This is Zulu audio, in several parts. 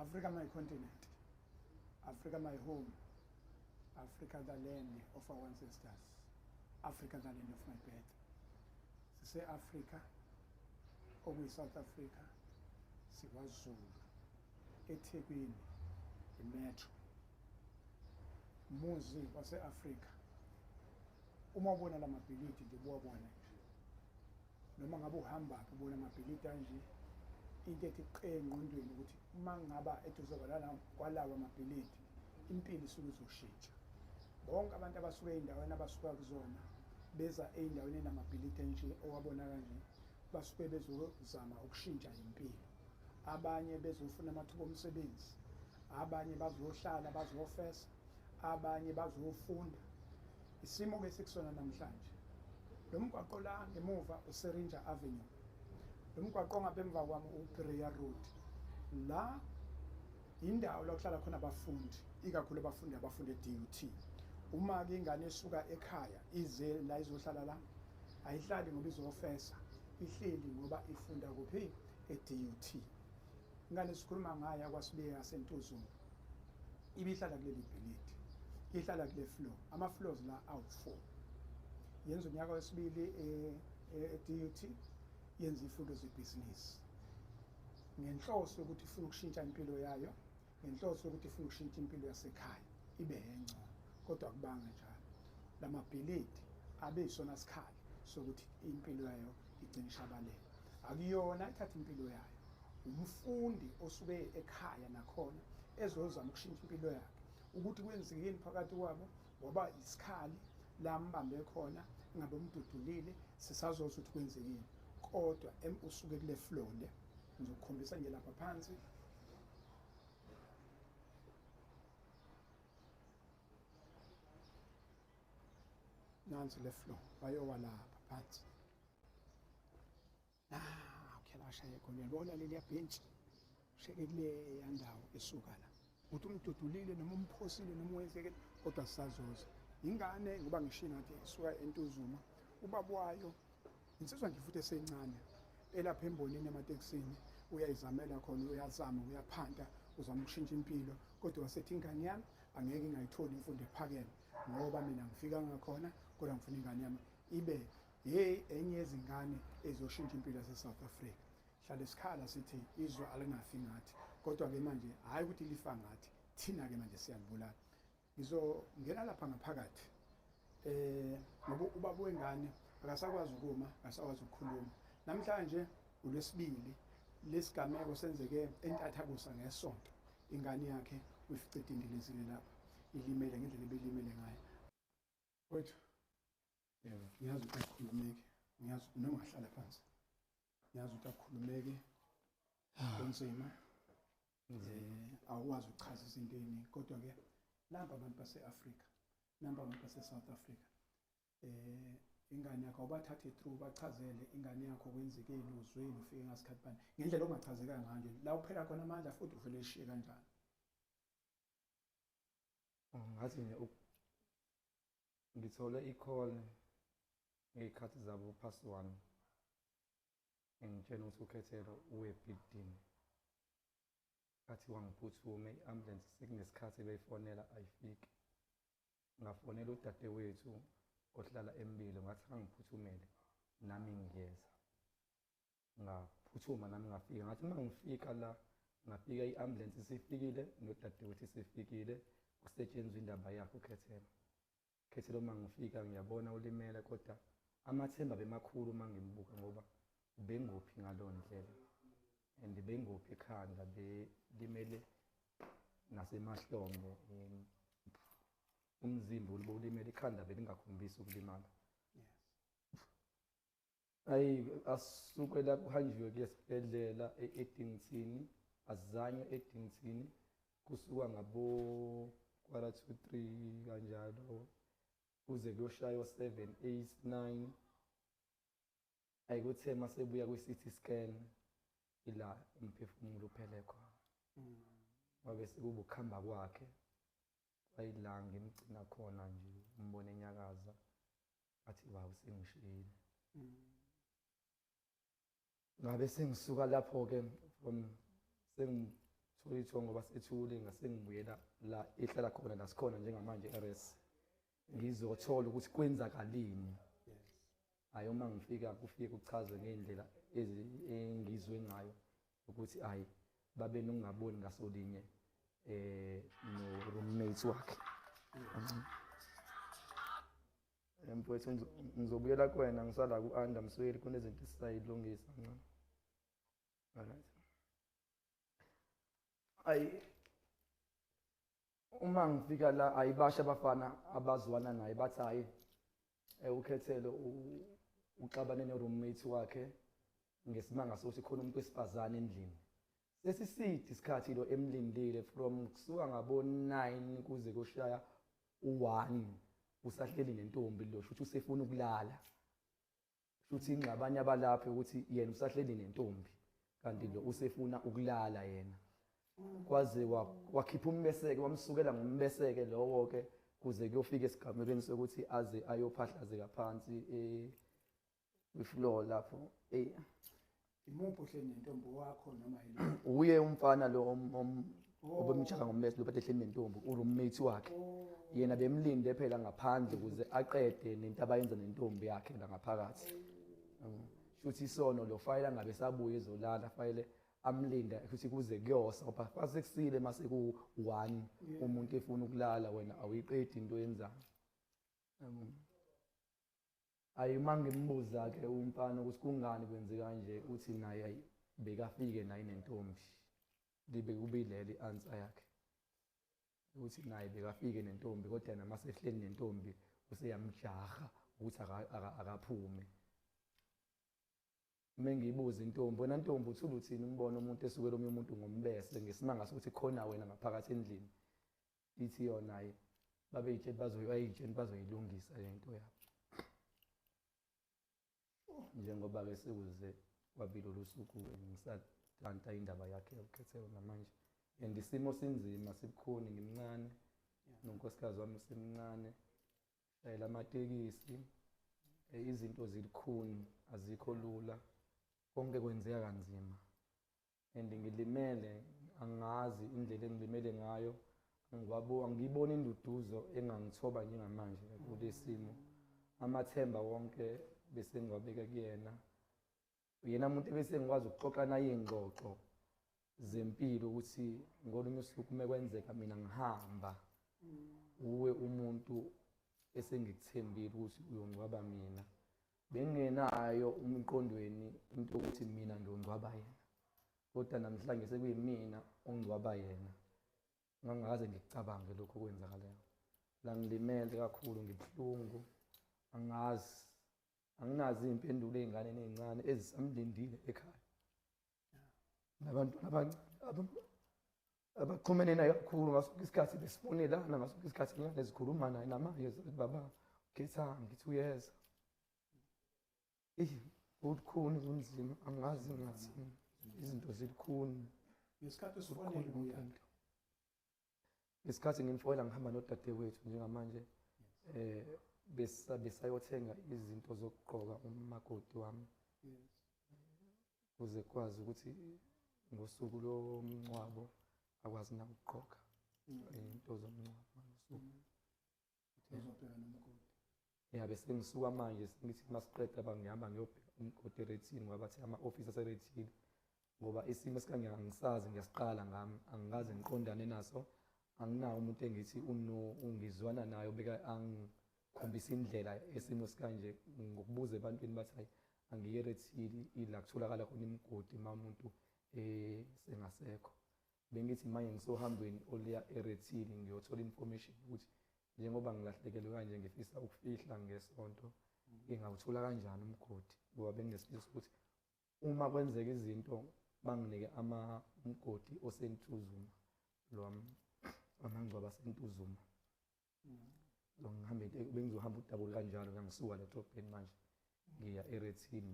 Africa my continent, Africa my home, Africa the land of our ancestors, Africa the land of my birth. Sise-Africa, okuyi-South Africa, sikwaZulu, eThekwini, imetro. Muzi wase-Afrika. Uma ubona la mabhilidi nje buwabona nje. Noma ngabe uhambaphi ubona amabhilidi anje, into ethi qe engqondweni ukuthi uma ngaba eduze kwalawa mabhilidi impilo isuke izoshintsha. Bonke abantu abasuka ey'ndaweni abasuka kuzona beza ey'ndaweni enamabhilidi enje owabona kanje, basuke bezozama ukushintsha impilo. Abanye bezofuna amathuba omsebenzi, abanye bazohlala bazofesa, abanye bazofunda. Isimo-ke esikusona namhlanje, lo mgwaqo la ngemuva uSerinja Avenue, lo mgwaqo ongapha emva kwami uBerea Road. La indawo la kuhlala khona abafundi, ikakhulu abafundi abafunda e-DUT. Uma-ke ingane esuka ekhaya ize la izohlala la, ayihlali ngoba izofesa, ihleli ngoba ifunda kuphi? E-DUT. Ingane esikhuluma ngayo yakwaSibiya yaseNtuzuma ibihlala kuleli bhilidi, ihlala kule floor, ama-floors la awu-4. Yenza unyaka wesibili e-DUT, yenza izifundo zebhizinisi ngenhloso yokuthi ifuna ukushintsha impilo yayo, ngenhloso yokuthi ifuna ukushintsha impilo yasekhaya ibe engcono, kodwa akubanga njalo. Lamabhilidi abe yisona sikhali sokuthi impilo yayo igcine ishabalele. Akuyona ithatha impilo yayo, umfundi osuke ekhaya nakhona ezozama ukushintsha impilo yakhe. Ukuthi kwenzekeni phakathi kwabo, ngoba isikhali lambambe khona ngabe umdudulile, sisazoza ukuthi kwenzekeni, kodwa usuke kule floor le. Ngizokukhombisa nje lapha phansi. Nansi le floor, bayowa lapha phansi. Ukhela ashaye khona, uyalibona leliya bhentshi sheke kuleya ndawo esuka la. Uthi umdudulile noma umphosile noma wenzeke, kodwa sisazoza. Ingane ngoba ngishilo ngathi isuka eNtuzuma, ubaba wayo insizwa nje futhi esencane elapha embonini ematekisini, uyayizamela khona, uyazama, uyaphanta, uzama ukushintsha impilo, kodwa wasethi ingane yami angeke ingayitholi imfundo ephakeme ngoba mina ngifika ngakhona, kodwa ngifuna ingane yami ibe hey enye yezingane ezoshintsha impilo yase-South Africa. Hlale sikhala sithi izwe alingafi ngathi, kodwa-ke manje hhayi ukuthi lifa ngathi, thina-ke manje siyalibulala. Ngizongena lapha ngaphakathi ngoba ubaba wengane akasakwazi ukuma, akasakwazi ukukhuluma. Namhlanje uLwesibili, lesigameko senzeke entathakusa ngesonto. Ingane yakhe uyifice idindilizile lapha, ilimele ngendlela ebelimele ngayo. Wethu, Yebo. Ngiyazi ukuthi akukhulumeki, ngiyazi noma ungahlala phansi, ngiyazi ukuthi akukhulumeki, kunzima, awukwazi ukuchaza izinto ey'ningi, kodwa-ke nampa abantu base-Afrika, nampa abantu base-South Africa. Ingane yakho awubathathe through, bachazele ingane yakho kwenzekeni, uzweni, ufike ngasikhathi bani, ngendlela ongachazeka ngayo nje, la uphela khona amandla futhi uvele ushiye kanjani. Ngathi nje ngithole i-call ngey'khathi zabo past 1, ngitshela ukuthi uKhethelo uwe building. Ngathi wangiphuthume i-ambulance, sekunesikhathi beyifonela ayifiki. Ngafonela udadewethu ohlala eMbilo, ngathi angiphuthumele nami ngiyeza. Ngaphuthuma nami ngafika, ngathi uma ngifika la ngafika i-ambulance isifikile nodadewethu isifikile, kusetshenzwa indaba yakhe uKhethelo. Khethelo uma ngifika ngiyabona ulimele, kodwa amathemba bemakhulu uma ngimbuka ngoba ubengophi ngaleyo ndlela and bengophi ekhanda, belimele nasemahlombe, umzimba ulimele, ikhanda belingakhombisi ukulimala. Ayi asuke la kuhanjiwe kuye esibhedlela e-Addington, azanywe e-Addington, kusuka ngabo 2:45 kanjalo kuze kuyoshaya o-7 8 9. Ayi kuthe masebuya kwi-CT scan ila umphefumulo uphele khona. Wabe sekuba ukuhamba kwakhe, kwayila ngimgcina khona nje, umbone enyakaza, athi baba sengishiyile. Ngabe sengisuka lapho-ke from Thola ithongo basethule, ngase ngibuyela la ehlala khona, la sikhona njengamanje e-res, ngizothola ukuthi kwenzakalini. Hhayi, uma ngifika kufike kuchazwe ngey'ndlela engizwe ngayo ukuthi hhayi, babe nokungaboni ngasolinye no-roommate wakhe. Mfowethu, ngizobuyela kuwena, ngisala ku-Anda Msweli, kunezinto esisayilungisa ncane. Alright. Ayi, uma ngifika la, ayibasha abafana abazwana naye, bathi hayi, uKhethelo uxabane ne-roommate wakhe ngesimanga sokuthi khona umuntu wesifazane endlini. Sesiside isikhathi lo emlindile, from kusuka ngabo-9 kuze kushaya u-1, usahleli nentombi lo, shuthi usefuna ukulala. Shuthi ingxabanye abalapha ukuthi yena usahleli nentombi, kanti lo usefuna ukulala yena. Kwaze wakhipha umbeseke, wamsukela ngombeseke lowo-ke, kuze kuyofika esigamekweni sokuthi aze ayophahlazeka phansi kwi-floor lapho. Imuphi ohleli nentombi wakho noma yilo? Uye umfana lo obemtshaka ngommese lo, ehleli nentombi, u-roommate wakhe. Yena bemlinde phela ngaphandle ukuze aqede nento abayenza nentombi yakhe la ngaphakathi. Shuthi isono lo fayela ngabe sabuye ezolala, fayele amlinda futhi kuze kuyosa, ngoba kwase kusile mase ku-1, umuntu efuna ukulala, wena awuyiqedi into oyenzayo. Ayi, uma ngimbuza-ke umfana ukuthi kungani kwenzeka kanje, uthi naye ayi, bekafike naye nentombi. Libe kube ilelo i-answer yakhe, ukuthi naye bekafike nentombi, kodwa yena mase ehleli nentombi useyamjaha ukuthi akaphume. Uma ngiyibuza intombi, wena ntombi, uthula uthini umbona umuntu esukela omunye umuntu ngombese ngesimanga sokuthi khona wena ngaphakathi endlini? Ithi yona hayi, babeyitshela bayitshela bazoyilungisa le nto yabo. Njengoba-ke sekuze kwabi lolu suku, ngisatanta indaba yakhe yokhethelo namanje, and isimo sinzima, sibukhuni, ngimncane, nonkosikazi wami usemncane, shayela amatekisi, izinto zilikhuni, azikho lula, konke kwenzeka kanzima, and ngilimele, angazi indlela engilimele ngayo, angiyiboni induduzo engangithoba njengamanje kule simo. Amathemba wonke bese ngiwabeka kuyena, yena umuntu ebese ngikwazi ukuxoxa naye iy'ngxoxo zempilo, ukuthi ngolunye usuku uma kwenzeka mina ngihamba, uwe umuntu esengikuthembile ukuthi uyongcwaba mina. Bengingenayo umqondweni into yokuthi mina ngiyongcwaba yena, kodwa namhlanje sekuyimina ongcwaba yena. Ngangikaze ngikucabange lokho okwenzakalayo. La ngilimele kakhulu, ngibuhlungu, angazi, anginazo iy'mpendulo ey'nganeni ey'ncane ezisamlindile ekhaya, nabantwana abancane abaxhumene naye kakhulu. Ngaso sonke isikhathi besifonelana, ngaso sonke isikhathi ingane zikhuluma naye namanje, zithi baba Khethang, ngithi uyeza. Eyi, kubukhuni, kunzima, angazi ngingathini, izinto zilikhuni. Ngesikhathi usifonela uyaphi? Ngesikhathi ngimfonela ngihamba nodadewethu njengamanje, besayothenga izinto zokugqoka umakoti wami, kuze kwazi ukuthi ngosuku lomngcwabo akwazi na ukugqoka into zomngcwabo ngalosuku. Uzobheka nomgodi? Ya, bese ngisuka manje, sengithi masiqeda bangihamba ngiyobheka umgodi eRedhill, ngoba bathi ama-ofisi aseRedhill, ngoba isimo esikanje angisazi, ngiyasiqala ngami, angikaze ngiqondane naso, anginawo umuntu engithi ungizwana naye obeka angikhombisa indlela esimo esikanje. Ngokubuza ebantwini bathi hayi, angiye eRedhill, ila kutholakala khona imigodi uma umuntu sengasekho. Bengithi manje ngisohambweni oluya eRedhill, ngiyothola information ukuthi njengoba ngilahlekelwe kanje, ngifisa ukufihla ngesonto, ngingawuthola kanjani umgodi, ngoba benginesifiso sokuthi uma kwenzeka izinto banginike umgodi oseNtuzuma, lo amangcwaba aseNtuzuma. Ngihambe, bengizohamba udabula kanjalo, ngisuka la edrobheni manje ngiya eRedhill.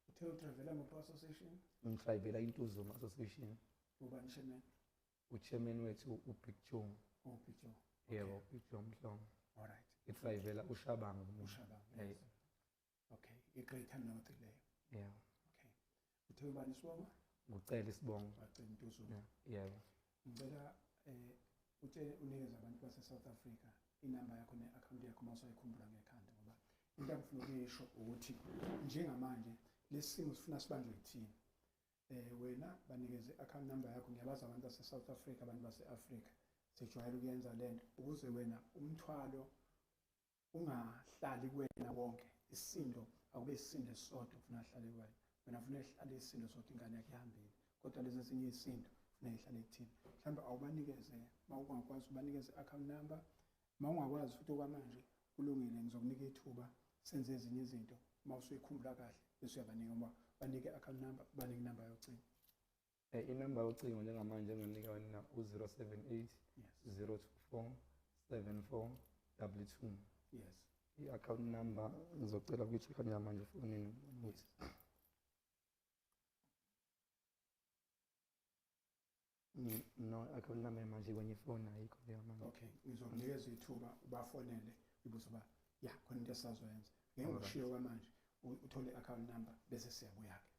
Uthe udrayivela muphi association? Ngidrayivela iNtuzuma Association. Ubani chairman? U-chairman wethu uBig Joe. Oh, Big Joe. Yebo, Big Joe Mhlongo. All right. Idrayivela uShabangu. uShabangu. Yes. Okay, i-Greater North leyo. Yeah. Okay. Uthe ubani isibongo? Ngucela isibongo. Wacela Ntuzuma. Yebo. Ngicela utshele unikeze abantu base-South Africa inamba yakho ne-akhawunti yakho uma usayikhumbula ngekhanda, ngoba into engifuna ukuyisho ukuthi njengamanje lesi simo sifuna sibanjwe yithina. Wena banikeze i-account number yakho. Ngiyabazi abantu base-South Africa, abantu base-Afrika sijwayele ukuyenza lento ukuze wena umthwalo ungahlali kuwena wonke. Isisindo akube isisindo esisodwa ufuna ahlale kuwena, wena ufuna ihlale isisindo sodwa, ingane yakhe ihambile, kodwa lezi ezinye izisindo ufuna ihlale kuthina. Mhlawumbe awubanikeze, uma ungakwazi ubanikeze i-account number, uma ungakwazi futhi okwamanje kulungile, ngizokunika ithuba senze ezinye izinto, uma usuyikhumbula kahle bese uyabanika, ngoba banike i-account number, banike inamba yocingo. Inamba yocingo njengamanje enginika wena u-078 024 7422. I-account number ngizocela ukuyi-check-a njengamanje efonini ukuthi no, account number manje kwenye ifoni ayikho njengamanje. Okay, ngizokunikeza ithuba ubafonele ubuze uba ya khona into esisazoyenza. Ngeke ngikushiye kwamanje, uthole i-account number bese siyabuya-ke.